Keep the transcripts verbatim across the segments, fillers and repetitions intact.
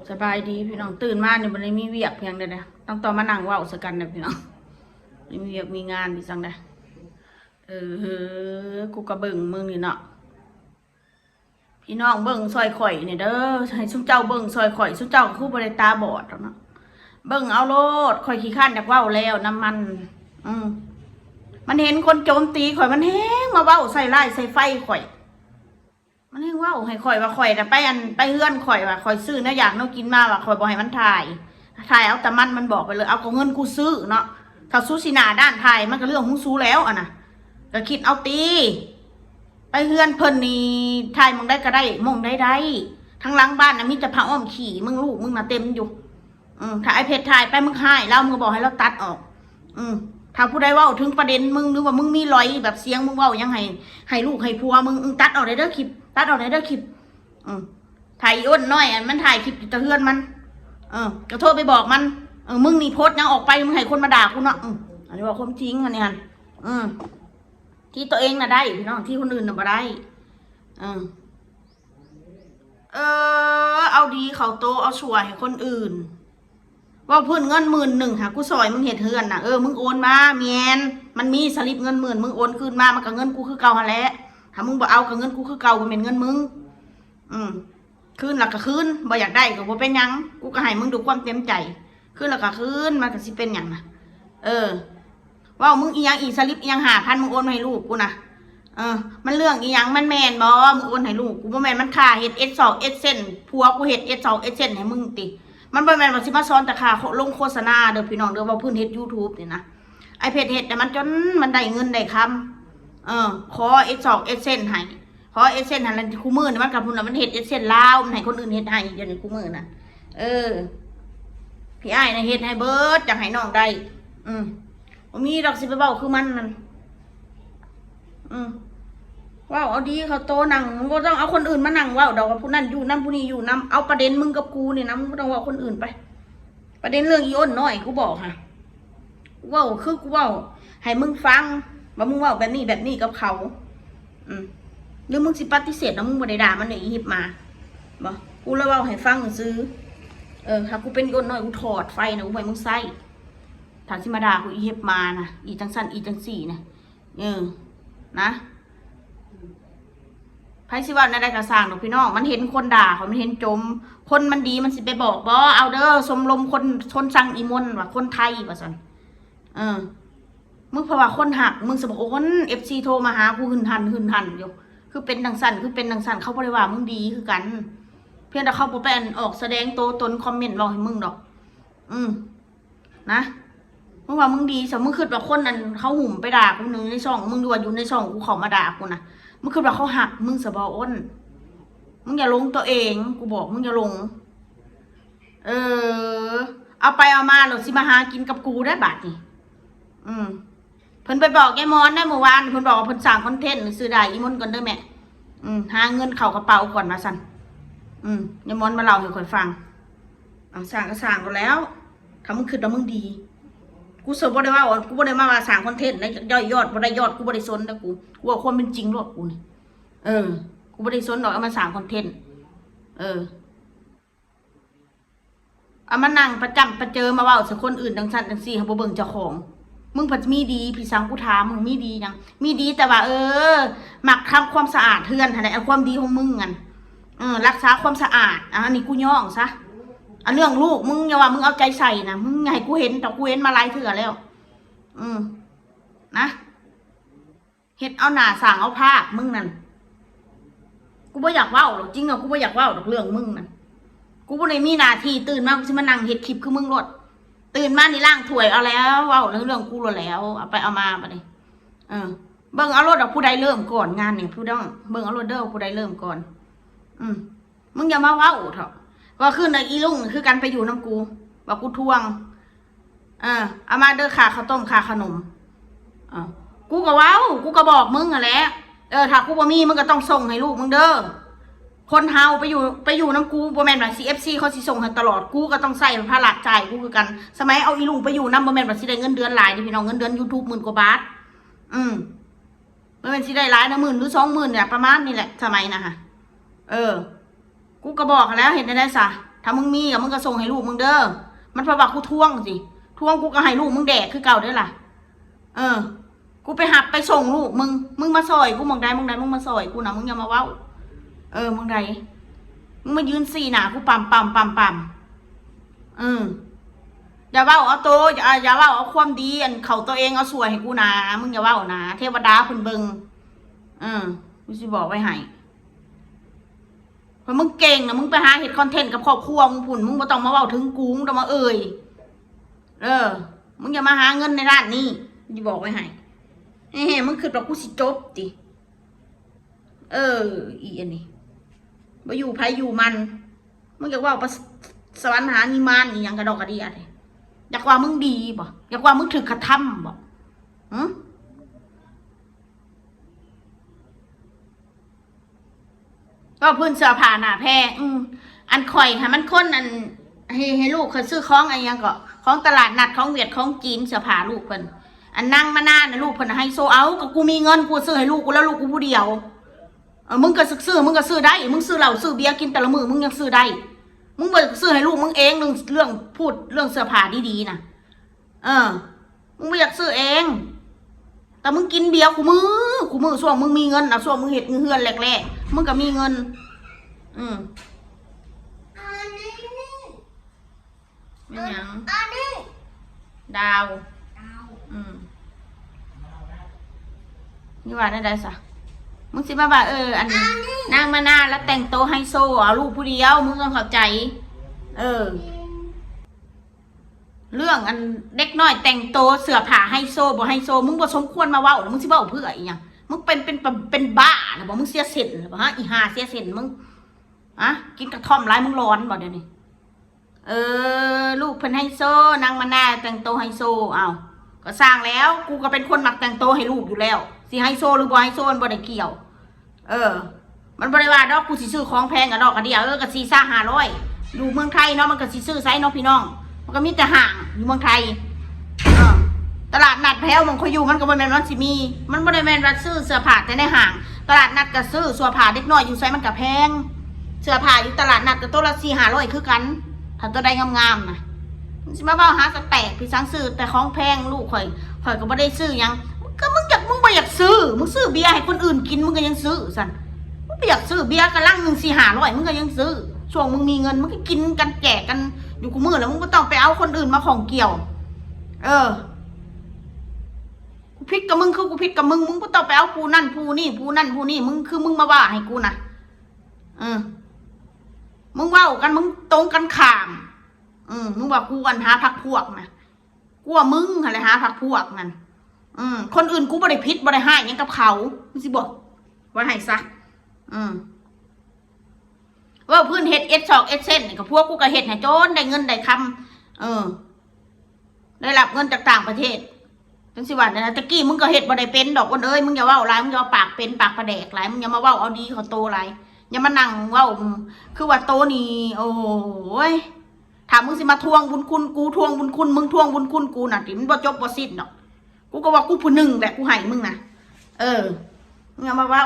สบายดีพี่น้อง ตื่นมาเนี่ยบ่ได้มีเวียกเพียงใดนะ ต้องต่อมานั่งเว้าใส่กันนะพี่น้อง มีเวียกมีงานอีสังใด เออ กูก็เบิ่งมึงนี่เนาะ พี่น้องเบิ่งซอยข่อยนี่เด้อ ให้ซุมเจ้าเบิ่งซอยข่อย ซุมเจ้าก็คือบ่ได้ตาบอดดอกเนาะ เบิ่งเอาโลด ข่อยขี้คร้านอยากเว้าแล้วนำมัน อืม มันเห็นคนโจมตีข่อย มันแฮงมาเว้าใส่ร้ายใส่ไฟข่อย มันแฮงเว้าให้ข่อยว่าข่อยน่ะไปอัน ไปเฮือนข่อยว่าข่อยซื้อแนวอยากแนวกินมาว่าข่อยบ่ให้มันถ่าย ถ่ายเอาแต่มัน มันบอกไปเลย เอาก็เงินกูซื้อเนาะ ถ้าซูสิหน้าด้านถ่ายมันก็เรื่องของซูแล้วอะนะ ก็คิดเอาติ ไปเฮือนเพิ่นนี่ถ่ายหม่องใดก็ได้ หม่องใดได้ ทั้งหลังบ้านน่ะมีแต่ผ้าอ้อมขี้ มึงลูกมึงน่ะเต็มอยู่ อืม ถ้าไอ้เพชรถ่ายไปมึงก็ฮ้ายลาว มึงก็บอกให้ลาวตัดออก อืม ถ้าผู้ใดเว้าถึงประเด็นมึง หรือว่ามึงมีรอยแบบเสียงมึงเว้าหยังให้ ให้ลูกให้ผัวมึง อืม ตัดออกได้เด้อคลิป ตัดออกได้เด้อคลิป อืม ถ่ายอีอ้นน้อยอันมันถ่ายคลิปอยู่แต่เฮือนมัน เออ ก็โทรไปบอกมัน เออ มึงนี่โพสต์หยังออกไป มึงให้คนมาด่ากูเนาะ อืม อันนี้ว่าความจริงอันนี้หั่น อืม ที่ตัวเองน่ะได้พี่น้อง ที่คนอื่นน่ะบ่ได้ เออ เออ เอาดีเข้าโต เอาชั่วให้คนอื่น เว้าพื้นเงินหมื่นหนึ่งหากูซอยมึงเฮ็ดเฮือนน่ะ เออ มึงโอนมา แม่น มันมีสลิปเงินหมื่น มึงโอนคืนมา มันก็เงินกูคือเก่าหั่นแหละ ถ้ามึงบ่เอาก็เงินกูคือเก่า บ่แม่นเงินมึง อืม คืนละก็คืน บ่อยากได้ก็บ่เป็นหยัง กูก็ให้มึงด้วยความเต็มใจ คืนละก็คืน มันก็สิเป็นหยังนะ เออ เว้ามึงอีหยังอีก สลิปอีหยังห้าพัน มึงโอนมาให้ลูกกูนะ เออ มันเรื่องอีหยัง มันแม่นบ่ มึงโอนให้ลูกกู บ่แม่นมันค่าเฮ็ดเอสซอกเอสเซน ผัวกูเฮ็ดเอสซอกเอสเซนให้มึงติ มันบ่แม่นว่าสิมาสอนแต่ค่าลงโฆษณาเด้อพี่น้องเด้อ เว้าพื้นเฮ็ดยูทูบนี่นะ ไอ้เพชรเฮ็ดน่ะมันจนมันได้เงินได้คำ เออ ขอเอสซอกเอสเซนให้ ขอเอสเซนให้ แล้วคู่มื้อนี่มันก็พู้นน่ะ มันเฮ็ดเอสเซนลาว มันให้คนอื่นเฮ็ดให้ เดี๋ยวนี้คู่มื้อน่ะ เออ พี่อ้ายน่ะเฮ็ดให้เบิด อยากให้น้องได้ อืม บ่มีดอกสิไปเว้าคือมันนั่น อืม เว้าเอาดีเข้าโต นั่ง บ่ต้องเอาคนอื่นมานั่งเว้าดอก ว่าผู้นั้นอยู่นำ ผู้นี้อยู่นำ เอาประเด็นมึงกับกูนี่นะ มึงบ่ต้องเว้าคนอื่นไป ประเด็นเรื่องอีอ้นน้อย กูบอกหั่น กูเว้าคือกูเว้าให้มึงฟัง ว่ามึงเว้าแบบนี้แบบนี้กับเขา อืม หรือมึงสิปฏิเสธเนาะ มึงบ่ได้ด่ามันเนี่ย อีเห็บหมา บ่ กูเลยเว้าให้ฟังซื่อ เออ ถ้ากูเป็นอีอ้นน้อย กูถอดไฟนะ กูบ่ให้มึงใช้ ถ้าสิมาด่ากู อีเห็บหมานะ อีจังซั่น อีจังซี่นะ เออ นะ ไผสิเว้าแนวใดก็ซ่างดอกพี่น้อง มันเห็นคนด่าเขา มันเห็นโจม คนมันดีมันสิไปบอกบ่ เอาเด้อ ชมรมคน คนซังอีมนว่าคนไทยว่าซั่น เออ มึงเพราะว่าคนฮัก มึงสิบอก โอ้ คน เอฟซี โทรมาหากู หึ่นหัน หึ่นหันอยู่ คือเป็นจังซั่น คือเป็นจังซั่น เขาบ่ได้ว่ามึงดีคือกัน เพียงแต่เขาบ่ไปอันออกแสดงตัวตน คอมเมนต์เว้าให้มึงดอก อืม นะ มึงว่ามึงดีซะ มึงคิดว่าคนนั้นเขาหุ่มไปด่ากูในช่อง มึงดูว่าอยู่ในช่องกูเขามาด่ากูนะ มึงคิดว่าเขาฮักมึงซะบ่อ้น มึงอย่าหลงตัวเอง กูบอกมึงอย่าหลง เออ เอาไปเอามาแล้วสิมาหากินกับกูได้บาดนี่ อืม เพิ่นไปบอกยายมอนได้เมื่อวาน เพิ่นบอกว่าเพิ่นสร้างคอนเทนต์ ซื้อได้อีมนก่อนเด้อแม่ อืม หาเงินเข้ากระเป๋าก่อนว่าซั่น อืม ยายมอนมาเล่าให้ข่อยฟัง เอาสร้างก็สร้างก็แล้ว ถ้ามึงคิดว่ามึงดี กูเสิร์ฟบ่ได้ว่า กูบ่ได้มาว่าสร้างคอนเทนต์นะ ยอด ยอดบ่ได้ยอด กูบ่ได้สนนะกู กูเอาความเป็นจริงโลดกูนี่ เออ กูบ่ได้สนดอก เอามาสร้างคอนเทนต์ เออ เอามานั่งประจำประเจอมาเว้าใส่คนอื่นจังซั่นจังซี่ หาบ่เบิ่งเจ้าของ มึงพัดมีดี พี่สังกูถาม มึงมีดีหยัง มีดีแต่ว่า เออ มักทำความสะอาดเฮือนหั่นแหละ เอาความดีของมึงนั่น เออ รักษาความสะอาด อ่ะ อันนี้กูย่องซะ อันเรื่องลูกมึงอย่าว่ามึงเอาใจใส่นะ มึงอย่าให้กูเห็น แต่กูเห็นมาหลายเทื่อแล้ว อืม นะ เฮ็ดเอาหน้าสร้างเอาภาพมึงนั่น กูบ่อยากเว้าดอก จริงอะ กูบ่อยากเว้าดอกเรื่องมึงนั่น กูบ่ได้มีหน้าที่ตื่นมา กูสิมานั่งเฮ็ดคลิปคือมึงโลด ตื่นมานี่ล้างถ้วยเอาแล้ว เว้าเรื่องกูโลดแล้ว เอาไปเอามาบัดนี้ เออ เบิ่งเอาโลดดอก ผู้ใดเริ่มก่อนงานนี่ ผู้ใด เบิ่งเอาโลดเด้อ ผู้ใดเริ่มก่อน อืม มึงอย่ามาเว้าเถาะ ว่าคืนน่ะอีลุงคือกันไปอยู่นำกู ว่ากูทวง เออ เอามาเด้อ ค่าข้าวต้ม ค่าขนม เออ กูก็เว้า กูก็บอกมึงหั่นแหละ เออ ถ้ากูบ่มี มึงก็ต้องส่งให้ลูกมึงเด้อ คนเฮาไปอยู่ ไปอยู่นำกู บ่แม่นว่าสิ เอฟซี เขาสิส่งให้ตลอด กูก็ต้องใช้ภาระจ่ายกูคือกัน สมัยเอาอีลุงไปอยู่นำ บ่แม่นว่าสิได้เงินเดือนหลายเด้พี่น้อง เงินเดือนยูทูบหมื่นกว่าบาท อืม บ่แม่นสิได้หลายนะ หมื่นหรือสองหมื่นเนี่ย ประมาณนี้แหละ สมัยนะฮะ เออ กูก็บอกแล้ว เฮ็ดแนวใดซะ เ ถ้ามึงมีก็มึงก็ส่งให้ลูกมึงเด้อ มันเพราะว่ากูทวงสิ ทวงกูก็ให้ลูกมึงแดกคือเก่าเด้อล่ะ เออ กูไปหับไปส่งลูกมึง มึงมาซอยกูหม่องใดหม่องใด มึงมาซอยกูนะ มึงอย่ามาเว้า เออ หม่องใด มึงมายืนสี่หน้ากูปำปำปำปำ เออ อย่าเว้าเอาโต อย่า อย่าเว้าเอาความดีอันเขาตัวเองเอาส่วยให้กูนะ มึงอย่าเว้านะ เทวดาเพิ่นเบิ่ง เออ กูสิบอกไว้ให้ เพราะมึงเก่งนะ มึงไปหาเฮ็ดคอนเทนต์กับครอบครัวมึงพุ้น มึงบ่ต้องมาเว้าถึงกู มึงต้องมาเอ่ย เออ มึงอย่ามาหาเงินในด้านนี้ สิบอกไว้ให้ เฮ้ย มึงคิดว่ากูสิจบติ เออ อีอันนี้ บ่อยู่ไผอยู่มัน มึงอยากเว้าประส- สวรรค์หานิมานอีหยังกะดอกกะเดี้ย อยากว่ามึงดีบ่ อยากว่ามึงถืกกระทำบ่ หึ ก็พื้นเสื้อผ้าหน้าแพร่ อืม อันข่อยหามันคนอัน ให้ ให้ลูกเขาซื้อของอันหยังก็ ของตลาดนัด ของเวียด ของจีน เสื้อผ้าลูกเพิ่น อันนางมานานะ ลูกเพิ่นให้โซเอา ก็กูมีเงิน กูซื้อให้ลูกกูแล้ว ลูกกูผู้เดียว เออ มึงก็ซื้อ มึงก็ซื้อได้ มึงซื้อเหล้าซื้อเบียร์กินแต่ละมื้อ มึงยังซื้อได้ มึงบ่ซื้อให้ลูกมึงเอง เรื่อง เรื่องพูดเรื่องเสื้อผ้าดีๆนะ เออ มึงบ่อยากซื้อเอง แต่มึงกินเบียร์คู่มื้อ คู่มื้อ ช่วงมึงมีเงิน เอาช่วงมึงเฮ็ดเฮือนแรกๆ มึงก็มีเงิน อืม อันนี้ แม่นหยัง อันนี้ ดาว ดาว อืม นี่ว่าได้ได้ซะ มึงสิมาว่า เออ อันนี้ อันนี้ นางมานาแล้วแต่งโตไฮโซ เอาลูกผู้เดียว มึงต้องเข้าใจ เออ เรื่องอันเด็กน้อยแต่งโตเสื้อผ้าไฮโซบ่ไฮโซ มึงบ่สมควรมาเว้านะ มึงสิเว้าเพื่ออีหยัง มึงเป็น เป็น เป็นบ้านะบ่ มึงเสียเส้นนะบ่ฮะ อีห่าเสียเส้นมึง อะ กินกระท่อมหลาย มึงหลอนบ่เดี๋ยวนี้ เออ ลูกเพิ่นไฮโซ นางมานาแต่งโตไฮโซ เอา ก็สร้างแล้ว กูก็เป็นคนมักแต่งโตให้ลูกอยู่แล้ว สิไฮโซหรือบ่ไฮโซมันบ่ได้เกี่ยว เออ มันบ่ได้ว่าดอก กูสิซื้อของแพงกะดอกกะเดี้ย เออ ก็สี่ซาห้าร้อย อยู่เมืองไทยเนาะ มันก็สิซื้อไสเนาะพี่น้อง มันก็มีแต่ห้างอยู่เมืองไทย เออ ตลาดนัดแถวหม่องข้อยอยู่ มันก็บ่แม่นว่าสิมี มันบ่ได้แม่นว่าซื้อเสื้อผ้าแต่ในห้าง ตลาดนัดก็ซื้อเสื้อผ้า เด็กน้อยอยู่ไสมันก็แพง เสื้อผ้าอยู่ตลาดนัดก็โตละสี่ห้าร้อยคือกัน ถ้าโตใดงามๆนะ มึงสิมาเว้าหาสแต็กพี่สัง ซื้อแต่ของแพง ลูกข่อย ข่อยก็บ่ได้ซื้อหยัง ก็มึงอยาก มึงบ่อยากซื้อ มึงซื้อเบียร์ให้คนอื่นกิน มึงก็ยังซื้อซั่น มึงบ่อยากซื้อเบียร์กะลังหนึ่งสี่ห้าร้อย มึงก็ยังซื้อ ช่วงมึงมีเงิน มึงก็กินกันแจกกันอยู่คู่มื้อ แล้วมึงบ่ต้องไปเอาคนอื่นมาข้องเกี่ยว เออ กูผิดกับมึงคือกูผิดกับมึง มึงบ่ต้องไปเอาผู้นั่นผู้นี่ ผู้นั่นผู้นี่ มึงคือมึงมาว่าให้กูนะ เออ มึงเว้ากัน มึงตรงกันข้าม อืม มึงว่ากูอันหาพรรคพวกนะ กูว่ามึงหั่นแหละหาพรรคพวกนั่น อืม คนอื่นกูบ่ได้ผิดบ่ได้ร้ายหยังกับเขา มึงสิบอกว่าให้ซะ อืม เว้าพื้นเฮ็ดเอ็ดซอกเอ็ดเส้นนี่ก็พวกกูก็เฮ็ดให้จนได้เงินได้คำ เออ ได้รับเงินจากต่างประเทศ จังสิว่าแนวนะ ตะกี้มึงก็เฮ็ดบ่ได้เป็นดอก อ้นเอ้ย มึงอย่าเว้าหลาย มึงอย่าเอาปากเป็นปากปลาแดกหลาย มึงอย่ามาเว้าเอาดีเขาโตหลาย อย่ามานั่งเว้า คือว่าโตนี่ โอ้ย ถ้ามึงสิมาทวงบุญคุณกู ทวงบุญคุณมึง ทวงบุญคุณกูน่ะติ มันบ่จบบ่สิ้นดอก กูก็ว่ากูผู้หนึ่งแหละ กูให้มึงนะ เออ มึงอย่ามาเว้า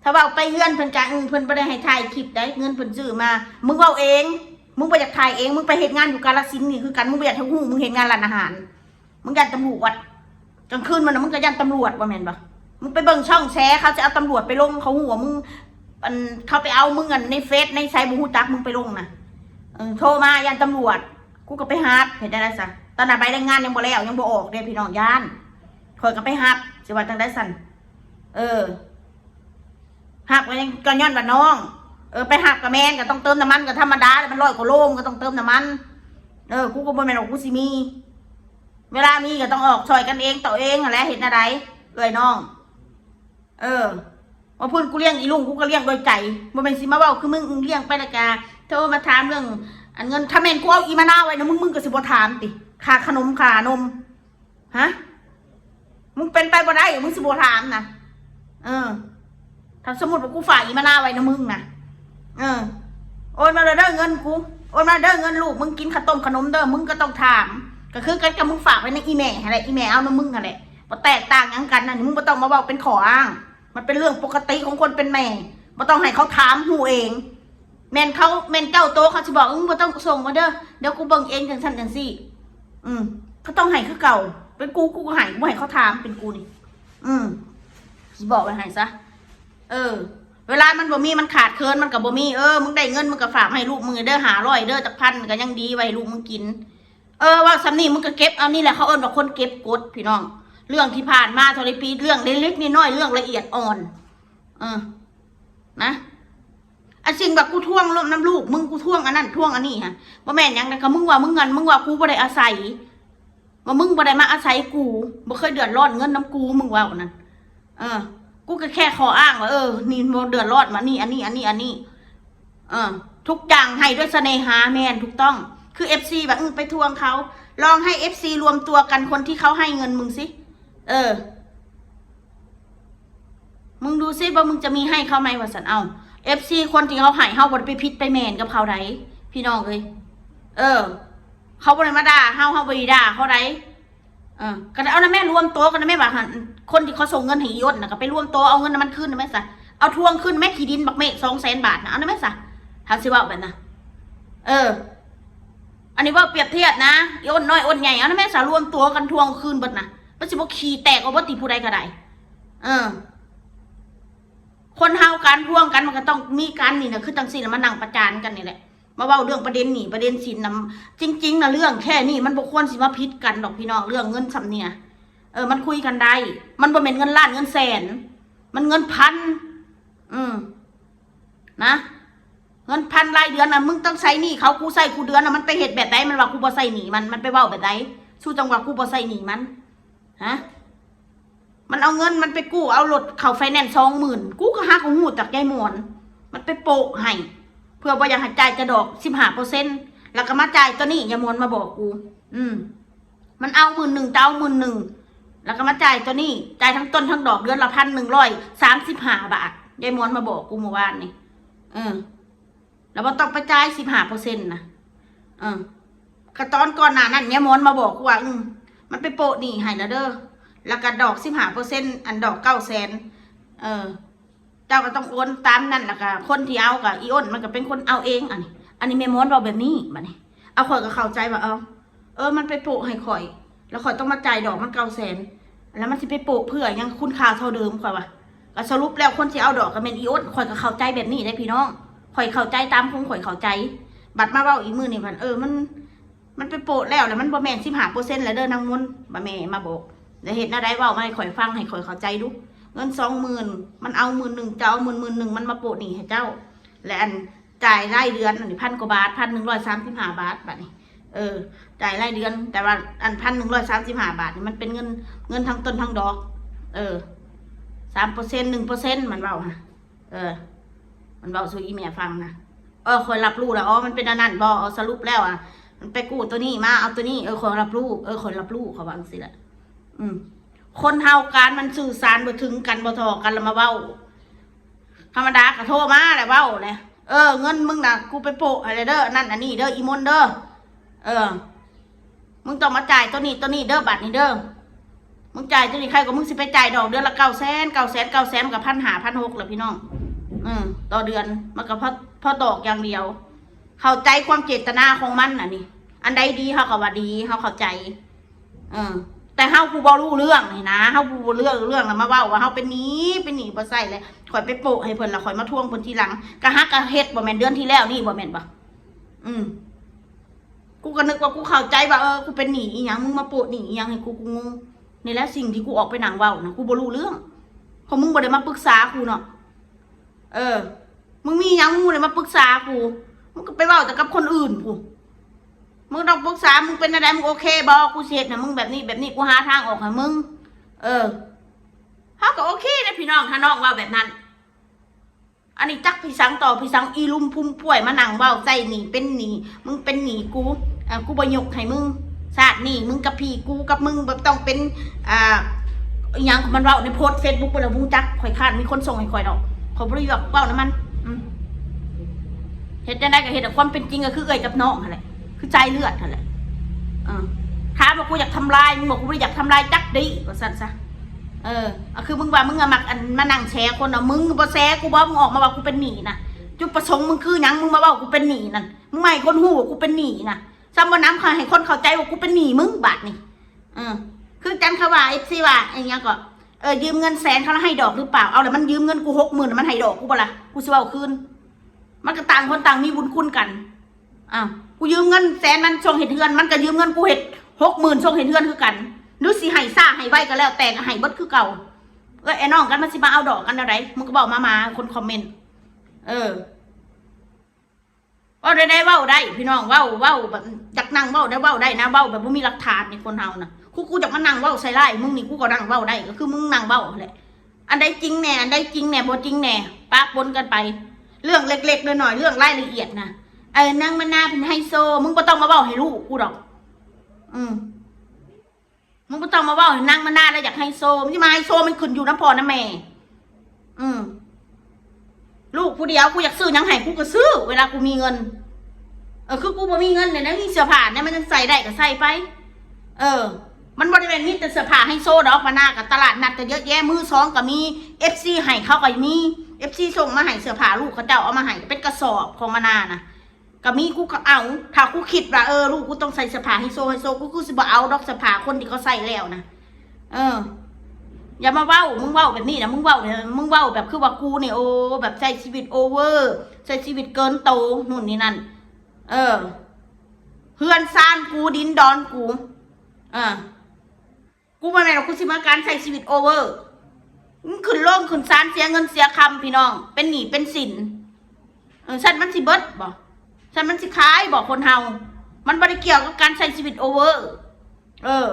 ถ้าเว้าไปเฮือนเพิ่นกะ อือ เพิ่นบ่ได้ให้ถ่ายคลิปได้ เงินเพิ่นซื้อมา มึงเว้าเอง มึงบ่อยากถ่ายเอง มึงไปเฮ็ดงานอยู่กาฬสินธุ์นี่คือกัน มึงบ่อยากให้ฮู้ มึงเฮ็ดงานร้านอาหาร มึงย้านตำรวจ กลางคืนมันน่ะ มึงก็ย้านตำรวจ บ่แม่นบ่ มึงไปเบิ่งช่องแชร์ เขาสิเอาตำรวจไปลง เขาฮู้ว่ามึง อัน เขาไปเอามึง อัน ในเฟซ ในไสบ่ฮู้จัก มึงไปลงน่ะ เออ โทรมา ย้านตำรวจ กูก็ไปฮับ เฮ็ดจั่งใดซะ ตอนนั้นใบแรงงานยังบ่แล้ว ยังบ่ออกเด้พี่น้อง ย้าน ข้อยก็ไปฮับ สิว่าจั่งใดซั่น เออ ฮับก็ยัง ก็ย้อนว่าน้อง เออ ไปฮับก็แม่น ก็ต้องเติมน้ำมัน ก็ธรรมดาแหละ มันร้อยกว่าโล มันก็ต้องเติมน้ำมัน เออ กูก็บ่แม่นว่ากูสิมี เวลามีก็ต้องออกซ่อยกันเองต่อเองหั้นแหละ เฮ็ดแนวใด เอื้อยน้อง เออ ว่าพื้นกูเลี้ยงอีลุง กูก็เลี้ยงโดยใจ บ่แม่นสิมาเว้าคือมึง มึงเลี้ยงไปแล้วกะโทรมาถามเรื่อง อันเงิน ถ้าแม่นกูเอาอีมะนาวไว้นะมึง มึงก็สิบ่ถามติ ค่าขนม ค่านม ฮะ มึงเป็นไปบ่ได้ มึงสิบ่ถามนะ เออ ถ้าสมมุติว่ากูฝากอีมะนาวไว้นะมึงนะ เออ โอนมาเลยเด้อเงินกู โอนมาเด้อเงินลูก มึงกินข้าวต้มขนมเด้อ มึงก็ต้องถาม ก็คือกันกับมึงฝากไว้ในอีแม่หั่นแหละ อีแม่เอานำมึงหั่นแหละ บ่แตกต่างหยังกันนะ มึงบ่ต้องมาเว้าเป็นข้ออ้าง มันเป็นเรื่องปกติของคนเป็นแม่ บ่ต้องให้เขาถามฮู้เอง แม่นเขาแม่นเจ้าโตเขาสิบอก อืมบ่ต้องส่งมาเด้อ เดี๋ยวกูเบิ่งเองจังซั่นจังซี่ อืมเขาต้องให้คือเก่า เป็นกูกูก็ให้ บ่ให้เขาถาม เป็นกูนี่ อืมสิบอกไว้ให้ซะ เออ เวลามันบ่มี มันขาดเคิน มันก็บ่มี เออ มึงได้เงิน มึงก็ฝากมาให้ลูกมึงเด้อ ห้าร้อยเด้อ จักพันก็ยังดี ไว้ให้ลูกมึงกิน เออ เว้าส่ำนี้ มึงก็เก็บเอา นี่แหละเขาเอิ้นว่าคนเก็บกด พี่น้อง เรื่องที่ผ่านมาเท่าไรปี เรื่องเล็กๆน้อยๆ เรื่องละเอียดอ่อน เออ นะ อันสิ่งแบบกูทวงลมน้ำลูก มึง กูทวงอันนั้น ทวงอันนี้ฮะ บ่แม่นหยังนะ ก็มึงว่ามึงเงิน มึงว่ากูบ่ได้อาศัย ว่ามึงบ่ได้มาอาศัยกู บ่เคยเดือดร้อนเงินน้ำกู มึงเว้านั่น เออ กูก็แค่ขออ้างว่า เออ นี่บ่เดือดร้อนมานี่ อันนี้ อันนี้ อันนี้ เออ ทุกอย่างให้ด้วยเสน่หา แม่น ถูกต้อง คือ เอฟซี แบบ อืมไปทวงเขา ลองให้ เอฟซี รวมตัวกัน คนที่เขาให้เงินมึงสิ เออ มึงดูสิว่ามึงจะมีให้เขาไหม ว่าซั่น เอ้า เอฟซี คนที่เขาให้ เฮาบ่ได้ไปผิดไปแม่นกับเขาใด พี่น้องเอ้ย เออ เขาบ่ได้มาด่าเฮา เฮาบ่ได้ด่าเขาใด เออ ก็เอานะแม่ รวมตัวกันนะแม่ ว่าหั่น คนที่เขาส่งเงินให้อีอ้นน่ะ ก็ไปรวมตัวเอาเงินมันคืนนะแม่ซะ เอาทวงคืนแม่ ขี้ดินบักเมฆ สองแสนบาทน่ะ เอานะแม่ซะ ถ้าสิเว้าแบบนั้น เออ อันนี้เว้าเปรียบเทียบนะ อีอ้นน้อยอ้นใหญ่ เอานะแม่ซะ รวมตัวกันทวงคืนเบิดน่ะ มันสิบ่ขี้แตกเอาบ่ติผู้ใดก็ได้ เออ คนเฮาการทวงกันมันก็ต้องมีการนี่นะ คือจังซี่นะ มานั่งประจานกันนี่แหละ มาเว้าเรื่องประเด็นหนี้ประเด็นสินนะ จริงๆนะ เรื่องแค่นี้มันบ่ควรสิมาผิดกันดอกพี่น้อง เรื่องเงินส่ำเนี่ย เออ มันคุยกันได้ มันบ่แม่นเงินล้านเงินแสน มันเงินพัน อืม นะ เงินพันรายเดือนนะ มึงต้องใช้หนี้เขา กูใช้กูเดือนนะ มันไปเฮ็ดแบบใด มันว่ากูบ่ใช้หนี้มัน มันไปเว้าแบบใด สู้จังว่ากูบ่ใช้หนี้มัน ฮะ มันเอาเงินมันไปกู้เอารถเข้าไฟแนนซ์ สองหมื่น กูก็หาก็ฮู้จากยายหมอน มันไปโปะให้ เพื่อบ่อยากให้จ่ายแต่ดอก สิบห้าเปอร์เซ็นต์ แล้วก็มาจ่ายตัวนี้ ยายหมอนมาบอกกู อืม มันเอาหมื่นหนึ่ง จะเอาหมื่นหนึ่ง แล้วก็มาจ่ายตัวนี้ จ่ายทั้งต้นทั้งดอกเดือนละ พันหนึ่งร้อยสามสิบห้าบาท ยายหมอนมาบอกกูเมื่อวานนี่ เออ แล้วบ่ต้องไปจ่าย สิบห้าเปอร์เซ็นต์ นะ เออ ก็ตอนก่อนหน้านั้น ยายหมอนมาบอกกูว่า อืม มันไปโปะหนี้ให้แล้วเด้อ แล้วก็ดอก สิบห้าเปอร์เซ็นต์ อันดอก เก้าแสน เออ เจ้าก็ต้องโอนตามนั่น แล้วก็คนที่เอาก็อีอ้น มันก็เป็นคนเอาเอง อันนี้ อันนี้ยายหมอนเว้าแบบนี้ บัดนี้ เอา ข้อยก็เข้าใจว่า เอา เออ มันไปโปะให้ข้อย แล้วข้อยต้องมาจ่ายดอกมัน เก้าแสน แล้วมันสิไปโปะเพื่อหยัง คุณค่าเท่าเดิม ข้อยว่า ก็สรุปแล้วคนสิเอาดอกก็แม่นอีอ้น ข้อยก็เข้าใจแบบนี้เด้พี่น้อง ข้อยเข้าใจตามของข้อยเข้าใจ บัดมาเว้าอีกมื้อนี่พัน เออ มัน มันไปโปะแล้ว แล้วมันบ่แม่น สิบห้าเปอร์เซ็นต์ แล้วเด้อนางมนต์ บ่าแม่มาบอก แล้วเฮ็ดแนวใด เว้ามาให้ข้อยฟัง ให้ข้อยเข้าใจดู เงิน สองหมื่น มันเอาหมื่นหนึ่ง เจ้าเอาหมื่น หมื่นหนึ่ง มันมาโปะหนี้ให้เจ้า และอันจ่ายรายเดือนอันนี้ พันกว่าบาท พันหนึ่งร้อยสามสิบห้าบาท บัดนี้ เออ จ่ายรายเดือน แต่ว่าอัน พันหนึ่งร้อยสามสิบห้าบาทนี่มันเป็นเงิน เงินทั้งต้นทั้งดอก เออ สามเปอร์เซ็นต์ หนึ่งเปอร์เซ็นต์ มันเว้าฮะ เออ มันเว้าสู่อีแม่ฟังนะ เออ ข้อยรับรู้แล้ว อ๋อ มันเป็นอันนั้นบ่ เออ สรุปแล้วอ่ะ มันไปกู้ตัวนี้มา เอาตัวนี้ เออ ข้อยรับรู้ เออ ข้อยรับรู้ เขาว่าจังซี่แหละ อืม คนเฮาการมันสื่อสารบ่ถึงกัน บ่ท่อกัน แล้วมาเว้า ธรรมดาก็โทรมาแหละ เว้าแหละ เออ เงินมึงน่ะ กูไปโปะให้แล้วเด้อ นั่นอันนี้เด้อ อีมนต์เด้อ เออ มึงต้องมาจ่ายตัวนี้ตัวนี้เด้อ บัดนี้เด้อ มึงจ่ายตัวนี้ ใครก็มึงสิไปจ่ายดอกเดือนละ เก้าแสน เก้าแสน เก้าแสน มันก็ พันห้า พันหก แล้วพี่น้อง เออ ต่อเดือน มันก็พอ พอดอกอย่างเดียว เข้าใจความเจตนาของมันน่ะนี่ อันใดดีเฮาก็ว่าดี เฮาเข้าใจ เออ แต่เฮาผู้บ่รู้เรื่องนี่นะ เฮาผู้บ่เรื่องเรื่องแล้วมาเว้าว่าเฮาเป็นหนี้ เป็นหนี้บ่ใช่เลย ข้อยไปโปะให้เพิ่น แล้วข้อยมาทวงเพิ่นทีหลัง กะฮักกะเฮ็ด บ่แม่นเดือนที่แล้วนี่ บ่แม่นบ่ อืม กูก็นึกว่ากูเข้าใจว่า เออ กูเป็นหนี้อีหยัง มึงมาโปะหนี้อีหยังให้กู กูงง นี่แหละสิ่งที่กูออกไปนั่งเว้านะ กูบ่รู้เรื่อง เพราะมึงบ่ได้มาปรึกษากูเนาะ เออ มึงมีหยังมึงบ่ได้มาปรึกษากู มึงก็ไปเว้าแต่กับคนอื่นพู้น มึงต้องปรึกษา มึงเป็นจั่งใด มึงโอเคบ่ กูสิเฮ็ดให้มึงแบบนี้แบบนี้ กูหาทางออกให้มึง เออ เฮาก็โอเคเด้พี่น้อง ถ้าน้องเว้าแบบนั้น อันนี้จักพี่สังต่อพี่สัง อีลุมพุมป่วยมานั่งเว้าใส่หนี้เป็นหนี้ มึงเป็นหนี้กู อ่า กูบ่ยกให้มึง ชาตินี้มึงกับพี่ กูกับมึงบ่ต้องเป็น อ่า อิหยังของมันเว้าในโพสต์เฟซบุ๊กไปแล้ว มึงจัก ข่อยค้านมีคนส่งให้ข่อยดอก ข่อยบ่ได้อยากเว้านำมัน อืม เฮ็ดจั่งใดก็เฮ็ดอะ ความเป็นจริงก็คือเอื้อยกับน้องหั่นแหละ คือสายเลือดหั่นแหละ เออ ถามว่ากูอยากทำลาย มึงบอกกูบ่ได้อยากทำลายจักดี ว่าซั่นซะ เออ ก็คือมึงว่ามึงอะมักอันมานั่งแชร์คนเนาะ มึงบ่แชร์กูบ่ มึงออกมาว่ากูเป็นหนี้นะ จุดประสงค์มึงคือหยัง มึงมาเว้ากูเป็นหนี้นั่น มึงมาให้คนฮู้ว่ากูเป็นหนี้นะ ซ้ำบ่นำเขาให้คนเข้าใจว่ากูเป็นหนี้มึงบาดนี่ เออ คือจังเขาว่า เอฟซี ว่าอีหยังก็ เออ ยืมเงินแสนเขาแล้วให้ดอกหรือเปล่า เอาแล้วมันยืมเงินกูหกหมื่น มันให้ดอกกูบ่ล่ะ กูสิเว้าคืน มันก็ต่างคนต่างมีบุญคุณกัน อ้าว กูยืมเงินแสนมันส่งเฮ็ดเฮือน มันก็ยืมเงินกูเฮ็ดหกหมื่นส่งเฮ็ดเฮือนคือกัน หรือสิให้ซ่าให้ไวก็แล้วแต่ ก็ให้เบิดคือเก่า เอ้ย ไอ้น้องกันมันสิมาเอาดอกกันแนวใด มึงก็บอกมา มาคนคอมเมนต์ เออ เว้าได้ ได้เว้าได้ พี่น้อง เว้า เว้าแบบ อยากนั่งเว้าได้ เว้าได้นะ เว้าแบบบ่มีหลักฐานนี่ คนเฮานะ กู กูอยากมานั่งเว้าใส่ร้ายมึงนี่ กูก็นั่งเว้าได้ ก็คือมึงนั่งเว้าแหละ อันใดจริงแน่ อันใดจริงแน่ บ่จริงแน่ ปะปนกันไป เรื่องเล็กๆน้อยๆ เรื่องรายละเอียดนะ เออ นางมะนาวเป็นไฮโซ มึงบ่ต้องมาเว้าให้ลูกกูดอก อืม มึงบ่ต้องมาเว้าให้นางมะนาวแล้วอยากไฮโซ มึงสิมาไฮโซ มันขึ้นอยู่นำพ่อนำแม่ อืม ลูกผู้เดียว กูอยากซื้อหยังให้กูก็ซื้อ เวลากูมีเงิน เออ คือกูบ่มีเงินเนี่ยนะ มีเสื้อผ้าเนี่ย มันยังใส่ได้ก็ใส่ไป เออ มันบ่ได้แม่นมีแต่เสื้อผ้าไฮโซดอก มะนาวกับตลาดนัดก็เยอะแยะ มือสองก็มี เอฟซี ให้เขาก็มี เอฟซี ส่งมาให้ เสื้อผ้าลูกเขาเจ้าเอามาให้ เป็นกระสอบของมะนาวนะ ก็มี กูก็เอา ถ้ากูคิดว่า เออ ลูกกูต้องใส่เสื้อผ้าไฮโซ ไฮโซ กู กูสิบ่เอาดอกเสื้อผ้าคนที่เขาใส่แล้วนะ เออ อย่ามาเว้า มึงเว้าแบบนี้นะ มึงเว้าเนี่ย มึงเว้าแบบคือว่ากูเนี่ย โอ้ แบบใช้ชีวิตโอเวอร์ ใช้ชีวิตเกินโต นู่นนี่นั่น เออ เฮือนซานกู ดินดอนกู เออ กูบ่แม่นว่ากูสิมาการใช้ชีวิตโอเวอร์ มึงขึ้นโรงขึ้นศาล เสียเงินเสียคำ พี่น้อง เป็นหนี้เป็นสิน เออ ซั่นมันสิเบิดบ่ ซั่นมันสิขายบ่ คนเฮา มันบ่ได้เกี่ยวกับการใช้ชีวิตโอเวอร์ เออ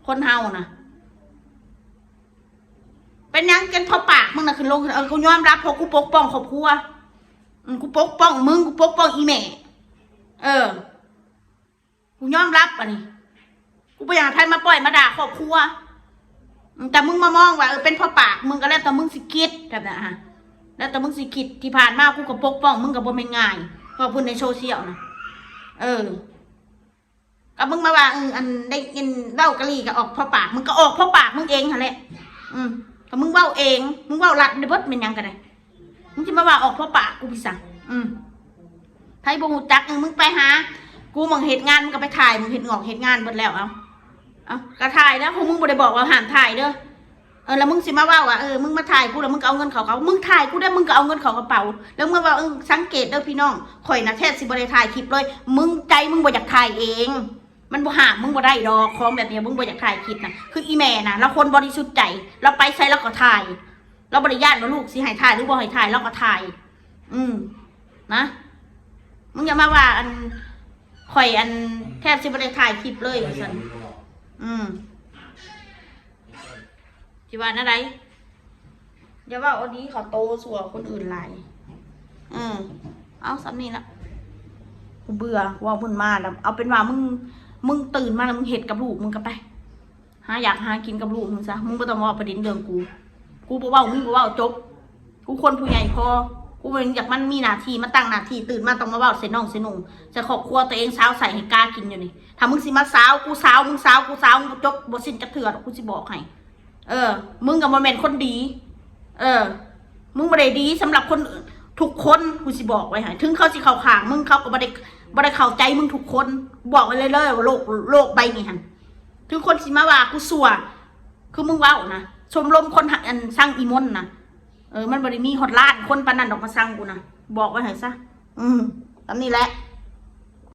คนเฮานะ เป็นหยังกันเพราะปากมึงนะ ขึ้นโรงขึ้น เออ กูยอมรับ เพราะกูปกป้องครอบครัว อืม กูปกป้องมึง กูปกป้องอีแม่ เออ กูยอมรับอันนี้ กูบ่อยากให้ใครมาปล่อยมาด่าครอบครัว อืม แต่มึงมามองว่า เออ เป็นเพราะปากมึง ก็แล้วแต่มึงสิคิดแบบนั้นฮะ แล้วแต่มึงสิคิด ที่ผ่านมากูก็ปกป้องมึงก็บ่แม่นง่าย เพราะพูดในโซเชียลนะ เออ ก็มึงมาว่า เออ อันได้ยินเว้ากะลีก็ออกเพราะปาก มึงก็ออกเพราะปากมึงเองหั่นแหละ อืม ก็มึงเว้าเอง มึงเว้าลัดได้เบิดแม่นหยังก็ได้ มึงสิมาว่าออกเพราะปากกูพี่สัง อืม ไผบ่ฮู้จัก เออ มึงไปหา กูหม่องเฮ็ดงาน มึงก็ไปถ่าย มึงเฮ็ดงอกเฮ็ดงานเบิดแล้ว เอา เอา ก็ถ่ายแล้ว พวกมึงบ่ได้บอกว่าห้ามถ่ายเด้อ เออ แล้วมึงสิมาเว้าว่า เออ มึงมาถ่ายกูแล้วมึงก็เอาเงินเข้ากระเป๋า มึงถ่ายกูได้ มึงก็เอาเงินเข้ากระเป๋า แล้วมึงว่า เออ สังเกตเด้อพี่น้อง ข่อยน่ะแทบสิบ่ได้ถ่ายคลิปเลย มึงใจมึงบ่อยากถ่ายเอง มันบ่ห้ามมึงบ่ได้ดอก ของแบบเนี้ยมึงบ่อยากถ่ายคลิปนะ คืออีแม่นะ เราคนบริสุทธิ์ใจ เราไปไสเราก็ถ่าย เราบ่ได้ย้านว่าลูกสิให้ถ่ายหรือบ่ให้ถ่าย เราก็ถ่าย อืม นะ มึงอย่ามาว่าอัน ข่อยอัน แทบสิบ่ได้ถ่ายคลิปเลยว่าซั่น อืม สิว่าแนวใด อย่าว่าเอาดีเขาโตสัวคนอื่นหลาย อืม เอาส่ำนี้ละ กูเบื่อ เว้ามึนมาแล้ว เอาเป็นว่ามึง มึงตื่นมาแล้วมึงเฮ็ดกับลูกมึงก็ไป หาอยากหากินกับลูกมึงซะ มึงบ่ต้องมาเว้าประเด็นเรื่องกู กูบ่เว้า มึงบ่เว้า จบ กูคนผู้ใหญ่พอ กูบ่อยากมันมีหน้าที่มาตั้งหน้าที่ ตื่นมาต้องมาเว้าใส่น้องใส่นุ่ง ใส่ครอบครัวตัวเอง สาวใส่ให้กากินอยู่นี่ ถ้ามึงสิมาสาวกูสาว มึงสาวกูสาว มึงบ่จบบ่สิ้นจักเทื่อดอก กูสิบอกให้ เออ มึงก็บ่แม่นคนดี เออ มึงบ่ได้ดีสำหรับคนอื่นทุกคน กูสิบอกไว้ให้ ถึงเขาสิเข้าข้างมึง เขาก็บ่ได้ บ่ได้เข้าใจมึงทุกคน บอกไว้เลยเด้อว่าโลก โลกใบนี้หั่น ถึงคนสิมาว่ากูสัว คือมึงเว้านะ ชมรมคนหักอันซังอีมนนะ เออ มันบ่ได้มีฮอดล้านคนปานนั้นดอกมาซังกูนะ บอกไว้ให้ซะ อืม ตามนี้แหละ